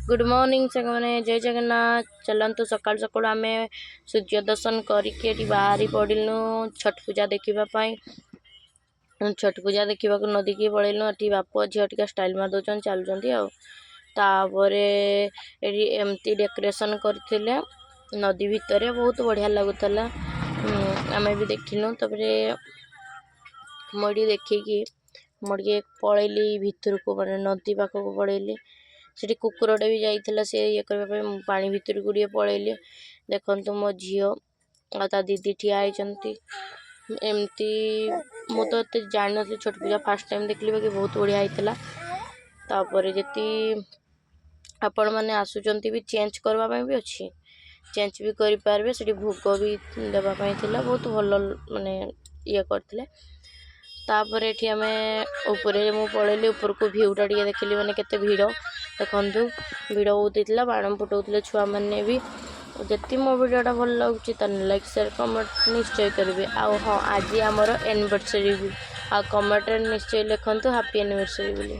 Good morning ସାଙ୍ଗମାନେ, ଜୟ ଜଗନ୍ନାଥ। ଚାଲନ୍ତୁ, ସକାଳୁ ସକାଳୁ ଆମେ ସୂର୍ଯ୍ୟ ଦର୍ଶନ କରିକି ଏଠି ବାହାରି ପଡ଼ିଲୁ ଛଟ୍ ପୂଜା ଦେଖିବା ପାଇଁ। ଛଟ୍ ପୂଜା ଦେଖିବାକୁ ନଦୀକି ପଳେଇଲୁ। ଏଠି ବାପ ଝିଅ ଟିକେ ଷ୍ଟାଇଲ୍ ମାରି ଦେଉଛନ୍ତି, ଚାଲୁଛନ୍ତି। ଆଉ ତାପରେ ଏଠି ଏମିତି ଡେକୋରେସନ୍ କରିଥିଲେ ନଦୀ ଭିତରେ, ବହୁତ ବଢ଼ିଆ ଲାଗୁଥିଲା। ଆମେ ବି ଦେଖିଲୁ। ତାପରେ ମୁଁ ଏଠି ଦେଖିକି ମୁଁ ଟିକେ ପଳେଇଲି ଭିତରକୁ, ମାନେ ନଦୀ ପାଖକୁ ପଳେଇଲି। ସେଠି କୁକୁରଟେ ବି ଯାଇଥିଲା ସେ ଇଏ କରିବା ପାଇଁ। ମୁଁ ପାଣି ଭିତରକୁ ଟିକେ ପଳେଇଲି। ଦେଖନ୍ତୁ, ମୋ ଝିଅ ଆଉ ତା ଦିଦି ଠିଆ ହେଇଛନ୍ତି ଏମିତି। ମୁଁ ତ ଏତେ ଜାଣିନଥିଲି, ଛଟ୍ ପୂଜା ଫାର୍ଷ୍ଟ ଟାଇମ୍ ଦେଖିଲି, ବାକି ବହୁତ ବଢ଼ିଆ ହେଇଥିଲା। ତାପରେ ଯେତି ଆପଣମାନେ ଆସୁଛନ୍ତି ବି, ଚେଞ୍ଜ କରିବା ପାଇଁ ବି ଅଛି, ଚେଞ୍ଜ ବି କରିପାରିବେ। ସେଠି ଭୋଗ ବି ଦେବା ପାଇଁ ଥିଲା। ବହୁତ ଭଲ ମାନେ ଇଏ କରିଥିଲେ। ତାପରେ ଏଠି ଆମେ ଉପରେ ମୁଁ ପଳେଇଲି ଉପରକୁ, ଭିଉଟା ଟିକେ ଦେଖିଲି, ମାନେ କେତେ ଭିଡ଼। ଦେଖନ୍ତୁ, ଭିଡ଼ ବହୁତ ହେଇଥିଲା, ବାଣ ଫୁଟଉଥିଲେ ଛୁଆମାନେ ବି। ଯଦି ମୋ ଭିଡ଼ିଓଟା ଭଲ ଲାଗୁଛି, ତାହେଲେ ଲାଇକ୍, ସେୟାର, କମେଣ୍ଟ ନିଶ୍ଚୟ କରିବେ। ଆଉ ହଁ, ଆଜି ଆମର ଆନିଭର୍ସରୀ ବି। ଆଉ କମେଣ୍ଟରେ ନିଶ୍ଚୟ ଲେଖନ୍ତୁ ହାପି ଆନିଭର୍ସରୀ ବୋଲି।